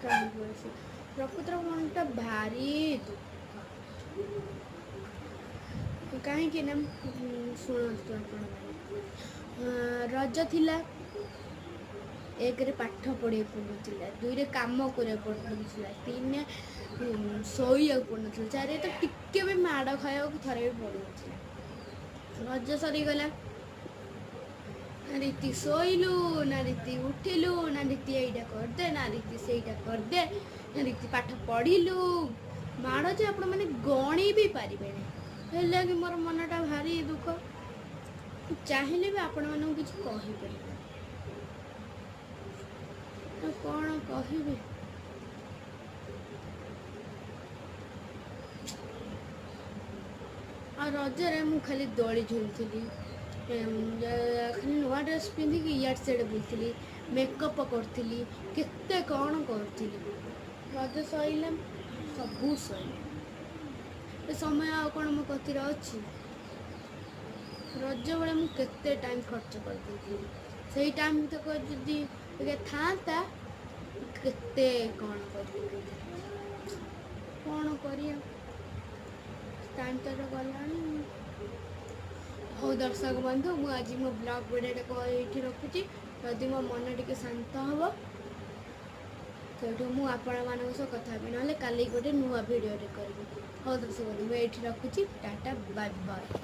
କାହିଁକି ଆସି। ପ୍ରକୃତରେ ମନଟା ଭାରି ଦୁଃଖ, କାହିଁକି ନା ଶୁଣନ୍ତୁ ଆପଣମାନେ। ରଜ ଥିଲା, ଏକରେ ପାଠ ପଢ଼ିବାକୁ ପଡ଼ୁନଥିଲା, ଦୁଇରେ କାମ କରିବାକୁ ପଡ଼ୁନଥିଲା, ତିନିରେ ଶୋଇବାକୁ ପଡ଼ୁନଥିଲା, ଚାରିରେ ତ ଟିକେ ବି ମାଡ଼ ଖାଇବାକୁ ଥରେ ବି ପଡ଼ୁନଥିଲା। ରଜ ସରିଗଲା, ନା ରୀତି ଶୋଇଲୁ, ନା ରୀତି ଉଠିଲୁ, ନା ରୀତି ଏଇଟା କରିଦେ, ନା ରୀତି ସେଇଟା କରିଦେ, ନା ରୀତି ପାଠ ପଢ଼ିଲୁ। ମାଡ଼ ଯେ ଆପଣମାନେ ଗଣି ବି ପାରିବେନି। ହେଲା କି ମୋର ମନଟା ଭାରି ଦୁଃଖ, ଚାହିଁଲେ ବି ଆପଣମାନଙ୍କୁ କିଛି କହିପାରିବେନି। ଆଉ କ'ଣ କହିବି? ଆଉ ରଜରେ ମୁଁ ଖାଲି ଦୋଳି ଝୁଲୁଥିଲି, ଖାଲି ନୂଆ ଡ୍ରେସ୍ ପିନ୍ଧିକି ଇଆଡ଼େ ସିଆଡ଼େ ବୁଲୁଥିଲି, ମେକଅପ୍ କରୁଥିଲି, କେତେ କ'ଣ କରୁଥିଲି। ରଜ ସରିଲା, ସବୁ ସରିଲା। ଏ ସମୟ ଆଉ କ'ଣ ମୋ କତିରେ ଅଛି? ରଜ ବେଳେ ମୁଁ କେତେ ଟାଇମ୍ ଖର୍ଚ୍ଚ କରିଦେଇଥିଲି। ସେଇ ଟାଇମ୍ ତକ ଯଦି ଟିକେ ଥାଆନ୍ତା, କେତେ କ'ଣ କରିପକେଇଥାନ୍ତି। କ'ଣ କରିବା, ଟାଇମ୍ ତ ଗଲାଣି। ହଉ ଦର୍ଶକ ବନ୍ଧୁ, ମୁଁ ଆଜି ମୋ ବ୍ଲଗ୍ ଭିଡ଼ିଓଟାକୁ ଏଇଠି ରଖୁଛି। ଯଦି ମୋ ମନ ଟିକେ ଶାନ୍ତ ହେବ, ସେଇଠୁ ମୁଁ ଆପଣମାନଙ୍କ ସହ କଥା ହେବି, ନହେଲେ କାଲି ଗୋଟେ ନୂଆ ଭିଡ଼ିଓଟେ କରିବି। ହଉ ଦର୍ଶକ ବନ୍ଧୁ, ମୁଁ ଏଇଠି ରଖୁଛି। Tata, bye bye.